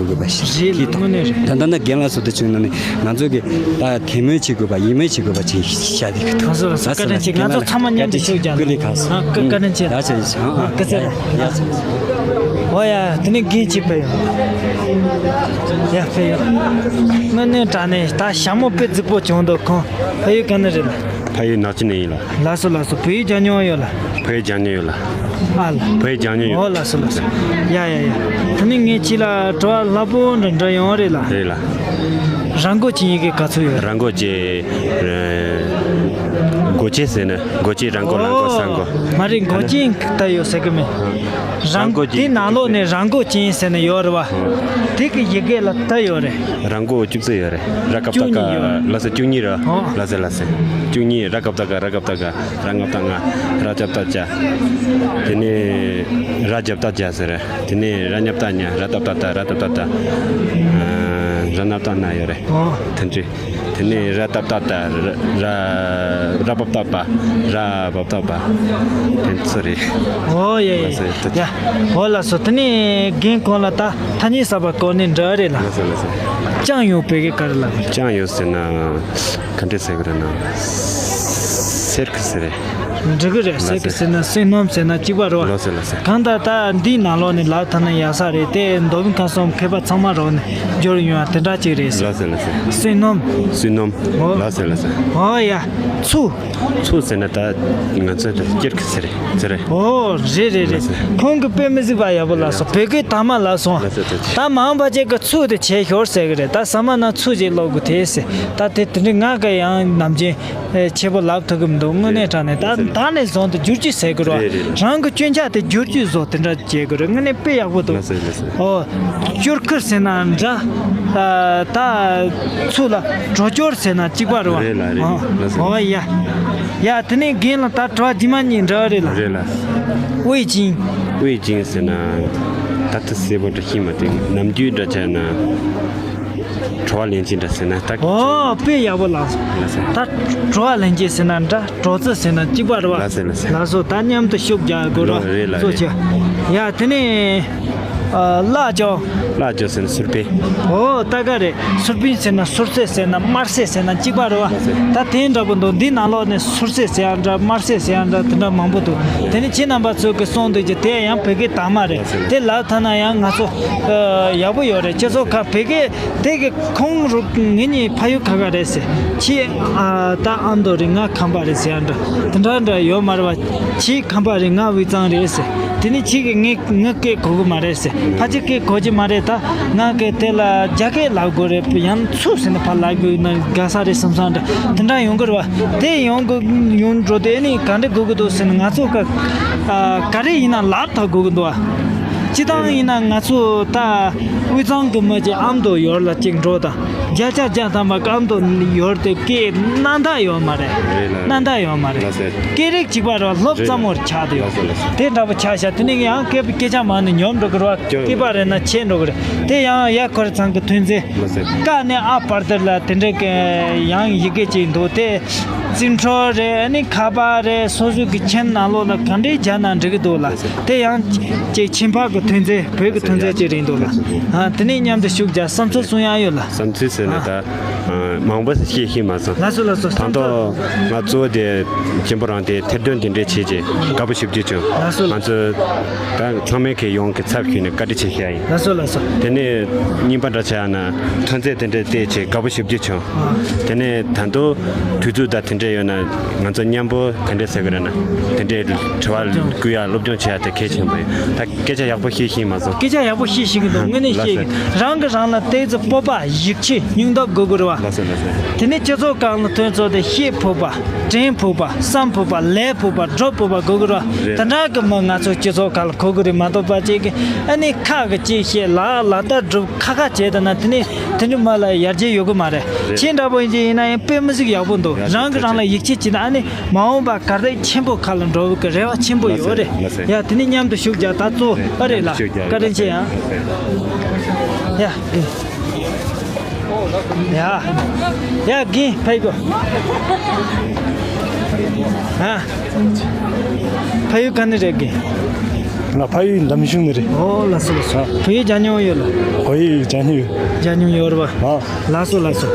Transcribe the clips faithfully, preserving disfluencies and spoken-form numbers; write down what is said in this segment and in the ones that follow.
དགོས་པ་ཞིག་རེད་ལ། དངོས་གནས་རེད། ད་ལྟ་ན་རྒན་ལགས་སུ་དུ་བྱུང་ན་ནི་ང་ཚོ་གི་ད་དད་མོས་བྱེད་དགོས་པ་ཡིད་མོས་བྱེད་དགོས་པ་ཅིག་བཤད་དེ་གི་ཐུགས་སོ་སོ་བཀའ་དྲིན་ཆེ། ང་ཚོ་ཚང་མ་མཉམ་དུ་ཤུགས་རྒྱག་ལ། ཨ་བཀའ་བཀའ་དྲིན་ཆེ། ཨ་བཀའ་དྲིན་ཆེ། ཨོ་ཡ་དེ་ནས་རྒན་གཅིག་ཕེབས་ཡོང་། ཡ་ཕེབས་ཡོང་། དངོས་གནས་དྲང་གནས་ད་ཞྭ་མོ་དཔེ་རྫིག་པོ་བྱུང་འདུག་ཁོང་ཕ་ཡུལ་ག་ནས་རེད་ལ། ཕ་ཡུལ་ནག་ཆུ་ནས་ཡིན་ལ། ལགས་སོ་ལགས་སོ། བོད་ཡིག་སྦྱང་མྱོང་ཡོད་ལ། བོད་ཡིག་སྦྱང་མྱོང་ཡོད་ལ། ཨ་ལ། བོད་ཡིག་སྦྱང་མྱོང་ཡོད། ཨོ་ལགས་སོ་ལགས་སོ། ཡ་ཡ་ཡ། དེ་ནི་ངས་ཁྱེད་ལ་དྲི་བ་སླ་པོ་འདྲ་འདྲ་ཡོང་རེད་ལ། རེད་ལ། ར་མགོ་ཅན་ཡི་གེ་ག་ཚོད་ཡོད། ར་མགོ་ཅན། མགོ་ཅན་ཟེར་ན་མགོ་ཅན་ར་མགོ་ལ་མགོ་ས་མགོ། ཨོ། མ་རེད། མགོ་ཅན་ད་ཡོད་ཟེར་གི་མེད། ར་མགོ་ཅན་དེ་ནང་ལོགས་ནས་ར་མགོ་ཅན་ཟེར་ན་ཡོད་རེད་བ། དེ་གི་ཡི་གེ་ལ་ད་ཡོད་རེད། ར་མགོ་བཅུ་གསུམ་ཡོད་རེད། ར་ཀ་བཏགས་ཀ་བཅུ་གཉིས་ཡོད། ལ་ས་བཅུ་གཉིས་ར། ཨོ། ལ་ས་ལ་ས། བཅུ་གཉིས། ར་ཀ་བཏགས་རྒ། ར་ཀ་བཏགས་རྒད། ར་ང་བཏགས་རྔ། ར་ཇ་བཏགས་རྒྱ། དེ་ནས་ར་ཇ་བཏགས་རྒྱ་ཟེར། དེ་ནས་ར་ཉ་བཏགས་རྙ། ར་ཏ་བཏགས་རྟ། ར་ཏ་བཏགས་རྟ། ཨ། ར་ན་བཏགས་རྣ་ཡོད་རེད། ཨོ། དེ་འདྲ། དེ་ནས་ར་ཏ་བཏགས་རྟ། ར་ར་ར་བ་བཏགས་རྦ། ར་བ་བཏགས་རྦ། དེ་ཚོ་རེད། ཨོ་ཡ་ཡ་ལགས་སོ། ཡ། ཨོ་ལགས་སོ། དེ་ནས་རྒན་ཁོང་ལ་ད་ཐ་སྙད་གསར་པ་གོ་གནས་འདྲ་རེད་ལ། ལགས་སོ་ལགས་སོ། ཅང་ཡོད་བོད་སྐད་ག་རེ་ལབ། ཅང་ཡོད་ཟེར་ན་ག་འདྲ་ཟེར་གི་རེད་ན། སེར་གི་ཟེར་རེད། འགྲིག་གི་རེད། ལགས་སོ། སེར་གི་ཟེར་ན་བསོད་ནམས་ཟེར་ན་གཅིག་པ་རེད་བ། ལགས་སོ་ལགས་སོ། གང་ལྟར་ད་འདིའི་ནང་ལོགས་ནས་ལབ་ཐུབ་ན་ཡག་ས་རེད་དེ། མདོ་དབུས་ཁམས་གསུམ་མཁས་པ་ཚང་མ་རོགས་ནས་འབྱོར་ཡོང་ཡ་དེ་འདྲ་ཅིག་རེད་ཟེར། ལགས་སོ་ལགས་སོ། བསོད་ནམས། བསོད་ནམས། ཨོ། ལགས་སོ་ལགས་སོ། ཨོ་ཡ། ཚུ། ཚུ་ཟེར་ན་ད་ང་ཚོ་ད་སྐྱེར་གི་ཟེར་རེད་ཟེར་རེད། ཨོ་རེད་རེད་རེད། ལགས་སོ། ཁོང་གི་དཔེ་མི་སྲིད་པ་ཡག་པོ་ལབ་སོང་། བོད་སྐད་དག་མ་ལབ་སོང་། ལགས་སོ་ལགས་སོ། ད་མ་འོངས་པ་ཅིག་གི་ཚུ་དེ་བྱས་ཤོར་ཟེར་གི་རེད། ད་ཟ་མ་ན་ཚུ་ཅིག་ལོག་དགོས་དེ་ཟེར། ད་དེ་དེ་འདྲའི་ང་ག་ཡང་ནམ་རྒྱུན་ཆེ་པོ་ལབ་ཐུབ་གི་མི་འདུག་དངོས་གནས་དྲང་གནས་ད་ད་ནས་བཟུང་སྟེ་བསྒྱུར་བཅོས་ཟེར་གི་རེད་བ། རེད་རེད། རང་གི་སྐྱོན་ཆ་དེ་བསྒྱུར་བཅོས་བཟོ་དེ་འདྲ་བྱེད་དགོས་རེད། དངོས་གནས་དཔེ་ཡག་པོ་འདུག་ལགས་སོ་ལགས་སོ། ཨོ། སྐྱུར་ཁུར་ཟེར་ན་འདྲ། ཨ། ད་ཚུ་ལ་གྲོ་སྐྱོར་ཟེར་ན་གཅིག་པ་རེད་བ། རེད་ལ་རེད། ཨོ། ལགས་སོ། ཨོ་ཡ། ཡ་དེ་ནས་རྒན་ལ་ད་དྲི་བ་རྗེས་མ་གཉིས་འདྲ་རེད་ལ། རེད་ལ། དབུས་ཅན། དབུས་ཅན་ཟེར་ན་ད་ལྟ་གསལ་པོ་འདྲ་ཤེས་མ་ཐུབ། ནམ་རྒྱུན་འདྲ་བྱས་ན། བྲོ་བ་ལེན་ཅིང་འདྲ་ཟེར་ན་ད། ཨོ་དཔེ་ཡག་པོ་ལགས་སོ། ལགས་སོ། ད་བྲོ་བ་ལེན་ཅིང་ཟེར་ན་འདྲ། བྲོ་རྩི་ཟེར་ན་གཅིག་པ་རེད་བ། ལགས་སོ་ལགས་སོ། ལགས་སོ། ད་མཉམ་དུ་ཤུགས་རྒྱག་དགོས་རོགས། རེད་ལ། གཙོ་ཆེ། ཡ་དེ་ནས་ཨ་ལ་ཅོ། ལ་ཅོ་ཟེར་ན་སུར་པན། ཨོ་ད་ག་རེད། སུར་པན་ཟེར་ན་སུར་རྩི་ཟེར་ན་དམར་རྩི་ཟེར་ན་གཅིག་པ་རེད་བ། ལགས་སོ། ད་དེ་འདྲ་པོ་འདུག་འདི་ནང་ལོགས་ནས་སུར་རྩི་ཟེར་ཡ་འདྲ། དམར་རྩི་ཟེར་ཡ་འདྲ། དེ་འདྲ་མང་པོ་འདུག་དེ་ནས་ཁྱེད་རྣམ་པ་ཚོ་གི་གསུང་འདུག་ཅེས་དེ་ཡང་བོད་སྐད་དག་མ་རེད། དེ་ལབ་ཐུབ་ན་ཡང་ང་ཚོ་ཨ་ཡག་པོ་ཡོད་རེད། སྤྱི་ཚོགས་ཁག་བོད་སྐད་དེ་གི་ཁོང་རུ་ངེད་གཉིས་ཕ་ཡུལ་ཁ་ཁ་རེད་ཟེར། ཁྱེད་ཨ་ད་ཨ་མདོ་རེད། ང་ཁམས་པ་རེད་ཟེར་ཡ་འདྲ་དེ་འདྲ་འདྲ་ཡོད་མ་རེད་བ། ཁྱེད་ཁམས་པ་རེད། ང་དབུས་གཙང་རེད་ཟེར། དེ་ནས་ཁྱེད་ཀྱིས་ངའི་ངའི་སྐད་གོ་གི་མ་རེད་ཟེར། ཕལ་ཆེར་སྐད་གོ་གི་མ་རེད། ད་ང་གི་དེ་ལ་རྒྱ་སྐད་ལབ་དགོས་རེད། ཡང་ཚུ་ཟེར་ནས་ཕར་ལབ་དགོས་ན་དགའ་ས་རེད་བསམ་བསམ་འདྲ་དེ་འདྲ་ཡོང་གི་རེད་བ། དེ་ཡོང་གི་ཡོང་འགྲོ་དེ་ནི་ག་འདྲ་དགོས་ཀྱི་འདུག་ཟེར་ན། ང་ཚོ་ག་ཨ་ག་རེ་ཡིན་ན་ལབ་ཐག་དགོས་ཀྱི་འདུག་ཨ། སྤྱི་བཏང་ཡིན་ན་ང་ཚོ་ད་དབུས་གཙང་གི་མི་ཅིག་ཨ་མདོ་ཡུལ་ལ་ཅིག་འགྲོ་དང་། བརྒྱ་ཆ་བརྒྱ་ཐམ་པ་ཨ་མདོ་ཡུལ་དེ་སྐད་སྣ་མཐའ་ཡོད་མ་རེད། རེད་ལ། སྣ་མཐའ་ཡོད་མ་རེད། ལགས་སོ། སྐད་རིགས་གཅིག་པ་རེད་བ། སློབ་རེད། ཙམ་མོར་ཆགས་བསྡད་ཡོད། ལགས་སོ་ལགས་སོ། དེ་འདྲ་པོ་ཆགས་ཤག་དེ་ནས་ཡང་སྐད་སྐད་ཆ་མང་ནས་ཉོབ་འགྲོ་གི་རེད་བ། སྐྱོ། སྐད་པ་རེད་ན་ཆད་འགྲོ་གི་རེད། དེ་ཡང་ཡ་ཁོ་རེ་ཚང་གི་ཐོན་རྫས། ལགས་སོ། ཀ་ནས་ཨ་བར་དེར་ལ་དེ་འདྲའི་གི་ཡང་ཡི་གེ་ཅིག་འདུག་དེ་རྩིས་འཕྲུལ་རེད། ཨ་ནི་ཁ་པར་རེད། སོ་སོའི་གི་ཁྱིམ་ནང་ལོགས་ལ་ག་འདྲའི་སྦྱར་ན་འགྲིག་གི་འདུག་ལ། དེ་ཡང་ཅིག་ཁྱིམ་ཕག་གི་ཐོན་རྫས། བོད་ཀྱི་ཐོན་རྫས་ཅིག་རེད་འདུག་ལ། ཨ་དེ་ནས་མཉམ་དུ་ཤུགས་རྒྱག་བསམ་ཚུལ་གསུང་ཡག་ཡོད་ལ། བསམ་ཚུལ་ཟེར་ན་ད་མང་པོ་ཞིག་ཤེས་ཤེས་མ་སོང་། ལགས་སོ་ལགས་སོ། དང་ཐོག་ང་གཙོ་བོ་དེ་གཅེན་པོ་རང་དེ་ཐེར་འདོན་དེ་འདྲས་བྱས་རྗེས་དགའ་པོ་ཞེ་པོ་ཅིག་བྱུང་། ལགས་སོ་ལགས། ང་ཚོ་ད་ཚང་མས་ཁྱེད་ཡོངས་ཀྱི་ཚབ་ཞུས་ནས་བཀའ་དྲིན་ཆེ་ཞུ་ཡ་ཡིན། ལགས་སོ་ལགས་སོ། དེ་ནས་རྙིང་པ་འདྲ་ཆགས་ན་ཐོན་རྫས་དེ་འདྲས་བལྟས་བྱས་དགའ་པོ་ཞེ་པོ་ཅིག་བྱུང་། དེ་ནས་ད་དུང་དུས་ཚོད་དང་དེ་འདྲས་ཡོད་ན་ང་ཚོ་མཉམ་པོ་ག་འདྲས་ཟེར་གི་རེད་ན། དེ་འདྲས་དྲི་བ་བསྐུལ་ཡ་སློབ་སྦྱོང་བྱེད་ཡ་དེ་གལ་ཆེན་པོ་ཡིན། ད་སྐད་ཆ་ཡག་པོ་བཤད་ཤེས་མ་སོང་། སྐད་ཆ་ཡག་པོ་བཤད་ཤེས་ཀྱི་འདུག་དངོས་གནས་བཤད་ཀྱི། ལགས་སོ། རང་གིས་རང་ལ་ཏོག་ཙམ་སྤོབས་པ་ཡིད་ཆེས་སྙིང་སྟོབས་དགོས་ཀྱི་རེད་བ། ལགས་སོ་ལགས་སོ། དེ་ནས་སྤྱི་ཚོགས་སྒང་ལ་ཐོན་ཚོ་དེ་བཤད་ཕོད་པ། དྲན་ཕོད་པ། བསམ་ཕོད་པ། ལས་ཕོད་པ། སྒྲུབ་ཕོད་པ་དགོས་ཀྱི་རེད་བ། རེད། དེ་འདྲ་གི་མི་ང་ཚོ་སྤྱི་ཚོགས་སྒང་ལ་དགོས་ཀྱི་རེད་མ་གཏོགས་པ་ཅིག་གིས་ཨ་ནི་ཁ་གིས་ཅིག་བཤད། ལག་ལག་བསྟར་སྒྲུབ་ཁ་ཁ་བྱས་བསྡད་ན་དེ་ནས་དེ་འདྲའི་མི་ལ་ཡར་རྒྱས་ཡོད་ཀྱི་མ་རེད། རེད། ཁྱེད་འདྲ་པོ་ཡིན་གྱི་ཡིན་ན་ཡང་དཔེ་མི་སྲིད་ཡག་པོ་འདུག་ཡག་པོ། རང་གིས་རང་ལ་ཡིད་ཆེས་བྱས་ན་ཨ་ནི་མ་འོངས་པ་གར་སྟེགས་ཆེན་པོ་ཁག་ལ་འགྲོ་བའི་གི་རེ་བ་ཆེན་པོ་ཡོད་རེད། ལགས་སོ། ཡ་དེ་ནས་མཉམ་དུ་ཤུགས་རྒྱག་ད་གཙོ་བོ་ཨ་རེད་ལ། ཤུགས་རྒྱག་བཀའ་དྲིན་ཆེ་ཡང་། ཡ་རྒན། ཡ། ཡ་རྒན་ཕེབས་དགོས། ཨ། ཕ་ཡུལ་ག་ནས་རེད་རྒན། ང་ཕ་ཡུལ་འདམ་གཞུང་ནས་རེད། ཨོ་ལགས་སོ་ལགས་སོ། ཨ། བོད་ཡིག་སྦྱང་མྱོང་ཡོད་ལ། བོད་ཡིག་སྦྱང་མྱོང་ཡོད། སྦྱང་མྱོང་ཡོད་རེད་པ། ཨ། ལགས་སོ་ལགས་སོ།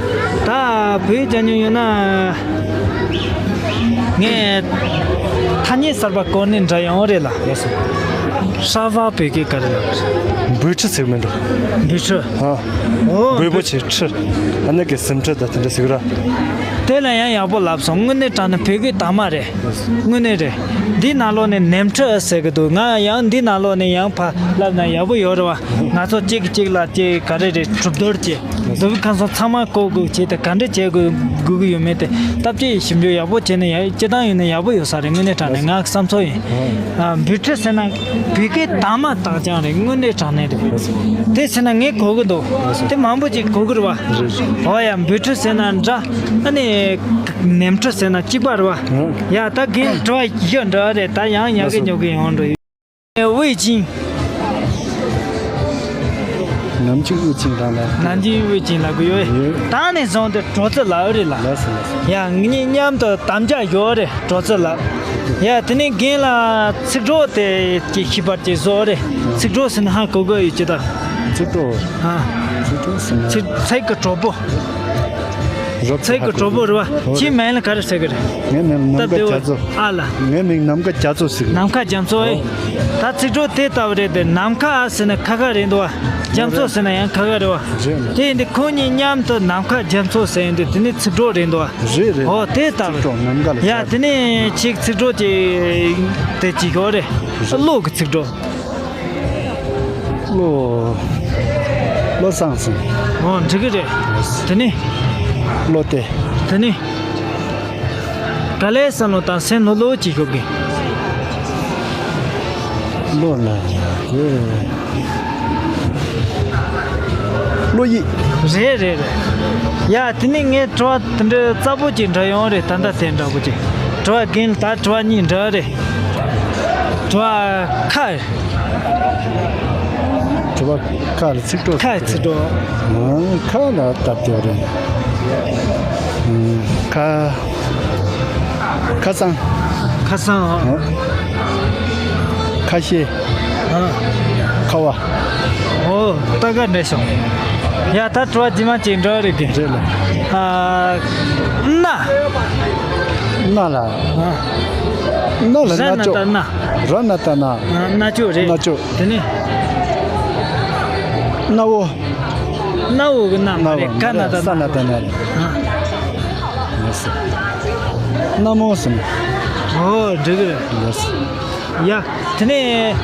ད་བོད་ཡིག་སྦྱང་མྱོང་ཡོད་ན། ངས་ཐ་སྙད་གསར་པ་གོ་ནས་འདྲ་ཡོང་རེད་ལ། ལགས་སོ། ཧྲ་བ་བོད་སྐད་ག་རེ་ལབ་རེད། འབུ་ཁྲི་ཟེར་མི་འདུག་འབུ་ཁྲི། ཨ། ཨོ། འབུ་པོ་ཆེ་ཁྲི། ཨ་ནི་གི་སེམས་ཁྲི་ད་དེ་འདྲ་ཟེར་གི་ར། དེ་ལ་ཡང་ཡག་པོ་ལབ་སོང་། དངོས་གནས་དྲང་གནས་བོད་སྐད་དག་མ་རེད། དངོས་གནས་རེད། འདི་ནང་ལོགས་ནས་ནེམ་ཁྲི་ཟེར་གི་འདུག་ང་ཡང་འདི་ནང་ལོགས་ནས་ཡང་ཕར་ལབ་ན་ཡག་པོ་ཡོད་རེད་པ། ང་ཚོ་གཅིག་གིས་གཅིག་ལ་ཅིག་ག་རེ་རེད། གྲུབ་རྡོལ་ཅིག་འདུག་ཁམས་སོང་ཚང་མ་བཀོལ་དགོས་བྱས་ཏེ་ག་འདྲ་བྱེད་དགོས་དགོས་ཀྱི་ཡོད་མེད་དེ་སྟབས་ཅིག་ཞིབ་འཇུག་ཡག་པོ་བྱས་ན་ཡ་སྤྱིར་བཏང་ཡིན་ན་ཡག་པོ་ཡོད་ས་རེད། དངོས་གནས་དྲང་གནས་ང་བསམ་ཚོད་ཡིན། ཨ། འབུ་ཁྲི་ཟེར་ན་བོད་སྐད་དག་མ་དག་རྐྱང་རེད། དངོས་གནས་དྲང་གནས་རེད། དེ་ཟེར་ན་ངས་གོ་གི་འདུག་དེ་མང་པོ་ཅིག་གོ་གི་རེད་པ། ཨོ་ཡ། འབུ་ཁྲི་ཟེར་ན་འདྲ། ཨ་ནི་ནེམ་ཁྲི་ཟེར་ན་གཅིག་པ་རེད་པ། ཡ་ད་རྒན་དྲི་བ་ཡི་འདྲ་རེད། ད་ཡང་ཉག་གི་ཉོག་གི་ཡོང་འགྲོ་ཡོད། དབུས་ཅིང་། ནམ་ཅིག་དབུས་ཅིང་རང་ལ། ནམ་ཅིག་དབུས་ཅིང་ལ་གུ་ཡོད། ཡོད། ད་ནས་བཟུང་སྟེ་གྲོ་ཚི་ལ་འོ་རེད་ལ། ལགས་སོ་ལགས་སོ། ཡ་ངེད་གཉིས་མཉམ་དུ་དམ་བཅའ་ཡོད་རེད་གྲོ་ཚི་ལ། ཡ་དེ་ནས་རྒན་ལ་ཚིག་གྲོགས་དེ་ཀྱི་ཤི་བར་གྱི་བཟོ་རེད། ཚིག་གྲོགས་ཟེར་ན་ཧ་གོ་གི་ཡོད་ཀྱི་ད། ཚིག་གྲོགས། ཨ། ཚིག་གྲོགས་ཟེར་ན། ཚིག་ཚིག་གི་གྲོགས་པོ། རོབ་ཚིག་གི་གྲོགས་པོ་རེད་པ། ཁྱེད་མིང་ལ་ག་རེ་ཟེར་གི་རེད། ངའི་མིང་ནམ་མཁའ་རྒྱ་མཚོ། ཨ་ལ། ངའི་མིང་ནམ་མཁའ་རྒྱ་མཚོ་ཟེར་གི་རེད། ནམ་མཁའ་རྒྱ་མཚོ་ཨེ། ད་ཚིག་གྲོགས་དེ་ལྟ་བུ་རེད་དེ། ནམ་མཁའ་ཟེར་ན་ཁ་ཁ་རེད་འདུག་བ། རྒྱ་མཚོ་ཟེར་ན་ཡང་ཁ་ཁ་རེད་བ། རེད། དེ་ཡིན་དུས་ཁོང་གཉིས་མཉམ་དུ་ནམ་མཁའ་རྒྱ་མཚོ་ཟེར་ཡིན་དུས་དེ་ནི་ཚིག་གྲོགས་རེད་འདུག་བ། རེད་རེད། ཨོ་དེ་ལྟ་བུ་རེད། ཚིག་གྲོགས་ནམ་མཁའ་ལ། ཡ་དེ་ནས་ཅིག་ཚིག་གྲོགས་ཅིག་དེ་ཅིག་ཡོད་རེད། བློ་གི་ཚིག་གྲོགས། བློ། བློ་བཟང་ཟེར། ཨོ་འགྲིག་གི་རེད། དེ་ནི། བློ་གཏད། དེ་ནི། དཀའ་ལས་བསམ་བློ་དང་སེམས་ལྷོད་ལྷོད་ཅིག་ཞོག་གི། བློ་ལ་ཡ་གི། བློ་ཡིད། རེད་རེད་རེད། ཡ་དེ་ནི་ངས་དྲི་བ་དེ་འདྲ་རྩ་པོ་ཅིག་འདྲ་ཡོང་རེད། ད་ལྟ་དེ་འདྲ་པོ་ཅིག་དྲི་བ་རྒན་ད་དྲི་བ་གཉིས་འདྲ་རེད། དྲི་བ་ཁ། དྲི་བ་ཁ་ལ་ཚིག་གྲོགས། ཁ་ཚིག་གྲོགས། ཨང་ཁ་ལ་སྟབས་བདེ་རེད། ཨང་ཁ། ཁ་སང་། ཁ་སང་། ཨང་། ཁ་ཤས། ཨང་། ཁ་བ། ཨོ་ད་ག་འདྲ་བྱུང་། ཡ་ད་དྲི་བ་རྗེས་མ་ཅིག་འདྲ་རེད་གི། རེད་ལ། ཨ། སྣ། སྣ་ལ། ཨ། སྣ་ལ། ར་ན་ད་སྣ། ར་ན་ད་སྣ། ཨ། སྣ་ཅོག་རེད། སྣ་ཅོག་དེ་ནས། སྣ་བོ། སྣ་བོ་གི་སྣ་མ་རེད། སྣ་བོ་ག་ན་ད་ས་ན་ད་སྣ་རེད། ཨ། ལགས་སོ། སྣ་མོ་ཟེར། ཨོ་འགྲིག་གི་རེད། ལགས་སོ། ཡ། དེ་ནས་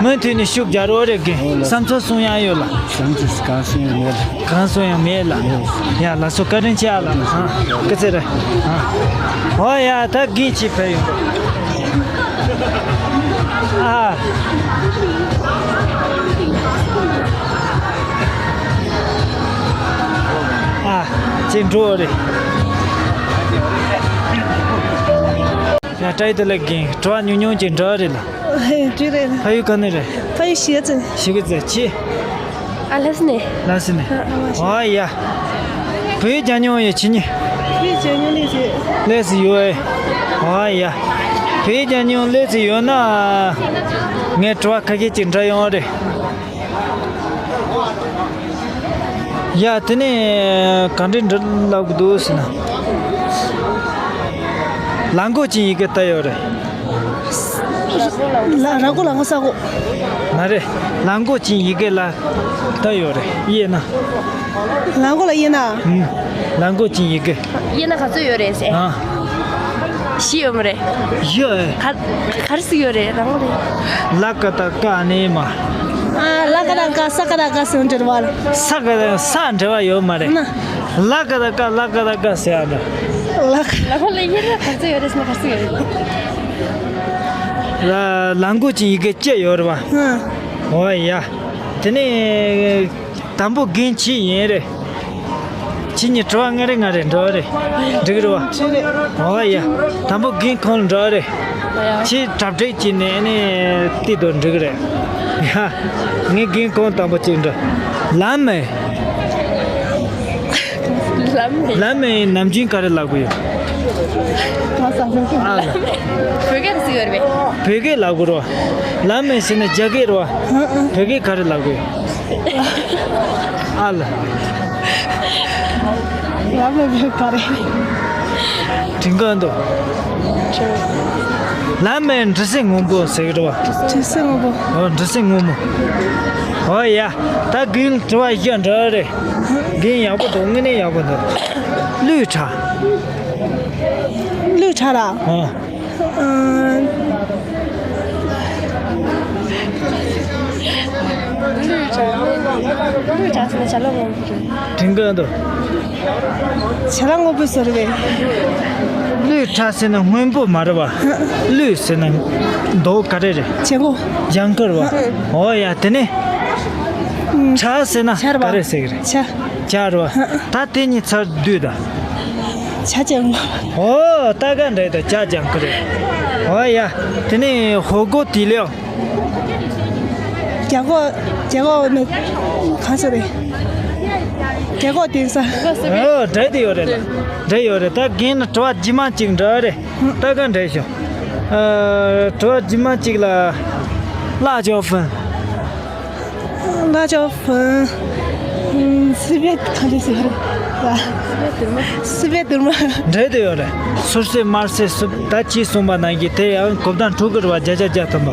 མུ་མཐུད་ནས་ཤུགས་རྒྱག་རོགས་རེད་གི། ཨོ་ལགས། བསམ་ཚུལ་གསུང་ཡ་ཡོད་ལ། བསམ་ཚུལ་གང་གསུང་ཡ་མེད་ལ། གང་གསུང་ཡ་མེད་ལ། ཡ་ལགས་སོ། བཀའ་དྲིན་ཆེ་ཨ་ལ། ཨ། སྐུ་ཚེ་རིང་། ཨ། ཨོ་ཡ་ད་གིན་ཅིག་ཕེབས་ཡོང་། ཨ། ཨ། ཅིག་འགྲོ་རེད། ཡ་བཀྲ་ཤིས་བདེ་ལེགས་རྒན། དྲི་བ་ཉུང་ཉུང་ཅིག་འདྲ་རེད་ལ། ཧེ་ཅི་རེད། ཕ་ཡུལ་ག་ནས་རེད། ཕ་ཡུལ་གཞིས་རྩེ། གཞིས་རྩེ་ཆི། ཨ་ལྷ་ས་ནས། ལྷ་ས་ནས། ཨ་ཨ་མ་ཤི། ཨོ་ཡ། བོད་ཡིག་སྦྱང་མྱོང་ཡོད་ཁྱེད་གཉིས། བོད་ཡིག་སྦྱང་མྱོང་ལས་ཟེར། ལས་ཟེར་ཡོད་ཨེ། ཨོ་ཡ། བོད་ཡིག་སྦྱང་མྱོང་ལས་ཟེར་ཡོད་ན། ངས་དྲི་བ་ཁ་ཤས་ཅིག་འདྲ་ཡོང་རེད། ཡ་དེ་ནས་ག་འདྲ་འདྲ་ལབ་གི་འདུག་ཟེར་ན། ལ་མགོ་ཅན་ཡི་གེ་ལྟ་ཡོད་རེད། ལ་ར་མགོ་ལ་མགོ་ས་མགོ། མ་རེད། ལ་མགོ་ཅན་ཡི་གེ་ལ་ལྟ་ཡོད་རེད། དབྱེ་ན། ལ་མགོ་ལ་དབྱེ་ན། ཨུམ། ལ་མགོ་ཅན་ཡི་གེ། དབྱེ་ན་ག་ཚོད་ཡོད་རེད་ཟེར། ཨ། བཞི་ཡོད་མ་རེད། ཡོད། ག་ག་རེ་ཟིག་ཡོད་རེད་རང་རེད། ལ་ཀ་དང་ཀ་ནས་མ། ཨ་ལ་ཀ་དང་ཀ་ས་ཀ་དང་ཀ་ཟེར་འབྲེལ་བ་ལ། ས་ཀ་དང་ས་འབྲེལ་བ་ཡོད་མ་རེད། ན། ལ་ཀ་དང་ཀ་ལ་ཀ་དང་ཀ་ཟེར་ཡ་འདྲ། ལ་ཀ་ལ་ཀ་ལ་དབྱེ་ན་ག་ཚོད་ཡོད་རེད་ཟེར་ན་ག་ཚོད་ཡོད་རེད། ལ་ལ་མགོ་ཅན་ཡི་གེ་བཅུ་ཡོད་རེད་བ། ཧ། ཨོ་ཡ། དེ་ནས། དང་པོ་རྒན་ཁྱེད་ཡིན་རེད། ཁྱེད་གཉིས་དྲི་བ་ལྔ་རེ་ལྔ་རེ་འདྲི་བ་རེད། འགྲིག་རེད་བ། ཨོ་ཡ། དང་པོ་རྒན་ཁོང་ལ་འདྲི་བ་རེད། ཁྱེད་གྲ་སྒྲིག་བྱས་ནས་ཨ་ནི་བལྟས་དོ་འགྲིག་རེད། ཡ། ངས་རྒན་ཁོང་དང་པོ་གཅིག་འདྲི། ལམ་མེ། ལམ་མེ། ལམ་མེ་ནམ་རྒྱུན་ག་རེ་ལབ་གི་ཡོད། ཨ་ལ། བོད་སྐད་ཟེར་བ་རེད་པས། བོད་སྐད་ལབ་དགོས་རེད་པ། ལ་མེ་ཟེར་ན་རྒྱ་སྐད་རེད་པ། བོད་སྐད་ག་རེ་ལབ་དགོས། ཨ་ལ། ལ་མེ་བོད་ག་རེ། དྲན་གི་འདུག་ལ་མེ་འབྲི་སྲིན་སྔོན་པོ་ཟེར་གི་རེད་པ། འབྲི་སྲིན་སྔོན་པོ། ཨོ་འབྲི་སྲིན་སྔོན་མོ། ཨོ་ཡ། ད་རྒན་དྲི་བ་བཞི་འདྲ་རེད། རྒན་ཡག་པོ་འདུག་དངོས་གནས་ཡག་པོ་འདུག་གླུད་ཁྲ། གླུད་ཁྲ་ལ། ཨ། ཨ། གླུད་ཁྲ་གླུད་ཁྲ་ཟེར་ན་བྱ་ལ་སྔོན་པོ་རེད། དྲན་གི་འདུག་བྱ་ལ་སྔོན་པོ་ཟེར་བས། གླུད་ཁྲ་ཟེར་ན་སྔོན་པོ་མ་རེད་པ། གླུད་ཟེར་ན་མདོག་ག་རེ་རེད། ལྗང་གུ། ལྗང་གུ་རེད་པ། ཨོ་ཡ་དེ་ནས། ཁྲ་ཟེར་ན་ཆར་པ། ག་རེ་ཟེར་གི་རེད། ཆ། ཆ་རེད་པ། ད་དེ་གཉིས་ཚར་བསྡུས་དང་། ཆ་ཅན། ཨོ་ད་ག་འདྲ་ད་ཆ་ཅན་ཁུ་རེད། ཨོ་ཡ། དེ་ནས་ཧོ་གོ་དི་ལེའོ། རྒྱ་གོ་རྒྱ་གོ་ནི་གང་ཟེར་རེད། རྒྱ་གོ་དེང་ས། ཨོ་འདྲ་དེ་ཡོད་རེད་ལ། འདྲ་ཡོད་རེད། ད་རྒན་ནི་དྲི་བ་རྗེས་མ་གཅིག་འདྲ་རེད། ད་ག་འདྲ་ཤོག་ཨ། དྲི་བ་རྗེས་མ་གཅིག་ལ། ལ་ཅོ་ཧྥན། ལ་ཅོ་ཧྥན། སི་པན་ག་འདྲ་ཟེར་རེད། སི་པན་དུར་མ། འདྲ་དེ་ཡོད་རེད། སུར་སེ་དམར་སེ་སུ་ད་ཅི་གསུངས་པ་ནང་བཞིན་དེ་ཡང་གོ་བརྡ་འཕྲོད་ཀྱི་རེད་པ། བརྒྱ་ཆ་བརྒྱ་ཐམ་པ་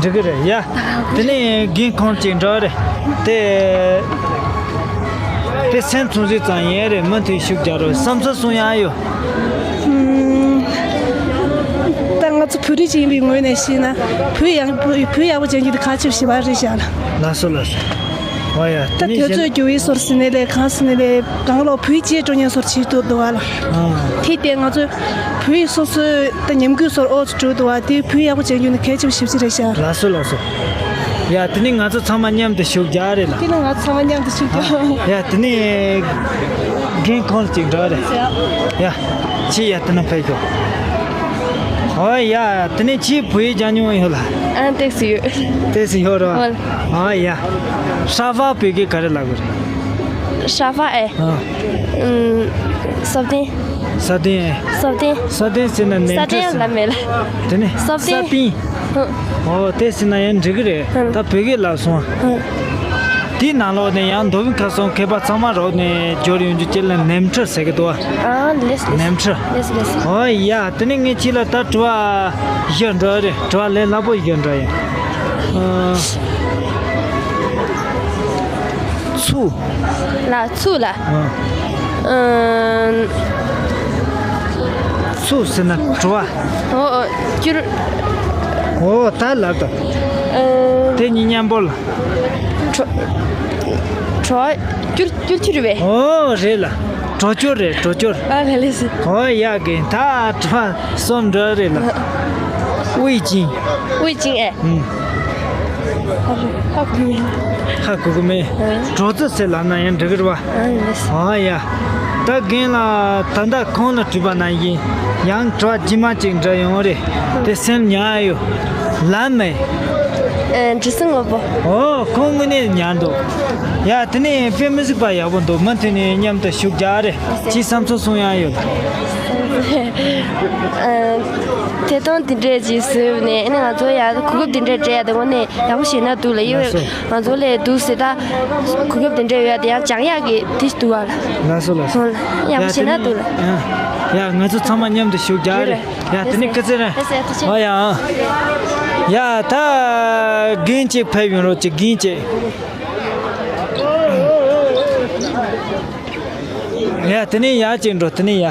འགྲིག་གི་རེད་ཡ། དེ་ནས་རྒན་ཁོང་གཅིག་འདྲ་རེད། དེ་དེ་སེམས་ཚོང་ཟིག་ཙང་ཡིན་རེད། མུ་མཐུད་ཤུགས་རྒྱག་རོགས། བསམ་ཚུལ་གསུང་ཡག་ཡོད། ད་ང་ཚོ་བོད་རིགས་ཅིག་ཡིན་པའི་ངོས་ནས་བཤད་ན། བོད་ཡག་བོད་ཡག་པོ་ཅན་གྱི་དེ་ཁ་ཆེ་ཞེ་པ་རེད་ཤག་ལ། ལགས་སོ་ལགས་སོ། ཨོ་ཡ། ད་དེ་ནས་དུས་གཞན་ཚོད་འགྱུར་བའི་སོར་ཟིན་ནས་ལས་གང་ཟིན་ནས་ལས་གང་ལོག་བོད་ཅེས་སྤྲོ་ཉན་སོར་བྱེད་ཐུབ་འདུག་བ་ལ། ཨ། དེ་དེ་ང་ཚོ་བོད་ཡིག་སོ་སོའི་ད་ཉམས་རྒུད་སོར་ཨོ་ཚོ་འགྲོ་འདུག་བ། དེ་བོད་ཡག་པོ་ཅན་གྱི་ནི་གལ་ཆེ་བ་ཞིབ་ཅིག་རེད་ཤག་ལགས་སོ་ལགས་སོ། ཡ་དེ་ནས་ང་ཚོ་ཚང་མ་མཉམ་དུ་ཤུགས་རྒྱག་རེད་ལ། དེ་ནས་ང་ཚོ་ཚང་མ་མཉམ་དུ་ཤུགས་རྒྱག་ཡ་དེ་ནས་རྒན་ཁོང་ཅིག་འགྲོ་རེད། ཡ་ཁྱི་ཡ་དེ་ན་ཕེབས་ཤོག་ཨོ་ཡ་དེ་ནས་ཁྱི་བུ་ཡི་ཅང་ཉུང་ཡོད་ལ། ཨ་ཏེག་སི་ཡོད། ཏེག་སི་ཡོད་རོ། ཨོ་ཡ། ཧྲ་ཧྥ་བོད་སྐད་ག་རེ་ལབ་དགོས་རེད། ཧྲ་ཧྥ་ཨེ། ཨ། ཨུམ། ས་སྟེང་། ས་སྟེང་ཨེ། ས་སྟེང་། ས་སྟེང་ཟེར་ན་ནེམ་ས་སྟེང་ཁྲི་ལབ་མེད་ལ། དེ་ནས་ས་སྟེང་། ས་སྟེང་། ཧུ། ཨོ་དེ་ཟེར་ན་ཡང་འགྲིག་གི་རེད། ཧུ། ད་བོད་སྐད་ལབ་སོང་། ཧུ། དེའི་ནང་ལོགས་ནས་ཡང་མདོ་དབུས་ཁམས་གསུམ་མཁས་པ་ཚང་མ་རོགས་ནས་འབྱོར་ཡོང་རྒྱུ་ཅིག་ལ་ནེམ་ཁྲི་ཟེར་གི་འདུག་ཨ་ལེས་ལེས། ནེམ་ཁྲི། ལེས་ལེས། ཨོ་ཡ་དེ་ནས་ངས་ཁྱེད་ལ་ད་དྲི་བ་བཞི་འདྲ་རེད། དྲི་བ་ལས་སླ་པོ་བཞི་འདྲ་ཡིན། ཨ། ཚུགས། ལ་ཚུགས་ལ། ཨ། ཨ། ཚུགས་ཟེར་ན་བྲོ་བ། ཨོ་ཨོ་སྐྱུར། ཨོ་ད་ལབ་དང་། ཨ། དེ་གཉིས་མཉམ་པོ་ལ། བྲོ། བྲོ། སྐྱུར་སྐྱུར་ཆུ་རེད་པས། ཨོ་རེད་ལ། བྲོ་སྐྱུར་རེད། བྲོ་སྐྱུར། ཨ་ལ་ལས་སི། ཨོ་ཡ་གི་ད་བྲོ་བ་གསུམ་འདྲ་རེད་ལ། དབུས་ཅིང་། དབུས་ཅིང་ཨེ། ཨུམ། ཧ་གོ་གི་མེད། ཧ་གོ་གི་མེད། ཨ། བྲོ་ཙི་ཟེར་ལབ་ན་ཡང་འགྲིག་གི་རེད་པ། ཨ་ལེས། ཨ་ཡ། ད་རྒན་ལགས་ད་ལྟ་ཁོང་ལ་དྲིས་པ་ན་ཡིན། ཡང་དྲི་བ་རྗེས་མ་ཅིག་འདྲི་ཡོང་རེད། དེ་སེམས་ཉར་ཡོད། ལ་མེ། ཨ། འབྲི་སྲིན་སྔོན་པོ། ཨོ་ཁོང་དངོས་གནས་ཉར་འདུག་ཡ་དེ་ནས་དཔེ་མི་སྲིད་པ་ཡག་པོ་འདུག་མུ་མཐུད་ནས་མཉམ་དུ་ཤུགས་རྒྱག་རེད། ཅིའི་བསམ་ཚུལ་གསུང་ཡག་ཡོད། ཨ། ཐད་གཏོང་དེ་འདྲས་ཅིག་བཟོས་ནས་ཨ་ནི་ང་ཚོ་ཡང་གོ་སྐབས་དེ་འདྲས་སྤྲད་ཡ་དེ་དངོས་གནས་ཡག་པོ་ཞིག་ན་འདུག་ལ། ཡོད། ལགས་སོ། ང་ཚོ་ལས་འདུག་ཟེར་ད་གོ་སྐབས་དེ་འདྲས་ཡོད་ཡ་དེ་ཡང་སྦྱང་ཡག་གི་དེ་ཞིག་འདུག་བ་ལ། ལགས་སོ་ལགས་སོ། ཧོ་ལ་ཡག་པོ་ཞིག་ན་འདུག་ལ། ཡ་དེ་ནི་ཡ་ཡ་ང་ཚོ་ཚང་མ་མཉམ་དུ་ཤུགས་རྒྱག་རེད། ཡ་དེ་ནི་སྐུ་ཚེ་རིང་། ཨ་ཡ་ཨ། ཡ་ད་རྒན་གཅིག་ཕེབས་ཡོང་རོགས་གྱིས། རྒན་གཅིག་ཡ་དེ་ནི་ཡ་གཅིག་འགྲོ། དེ་ནི་ཡ།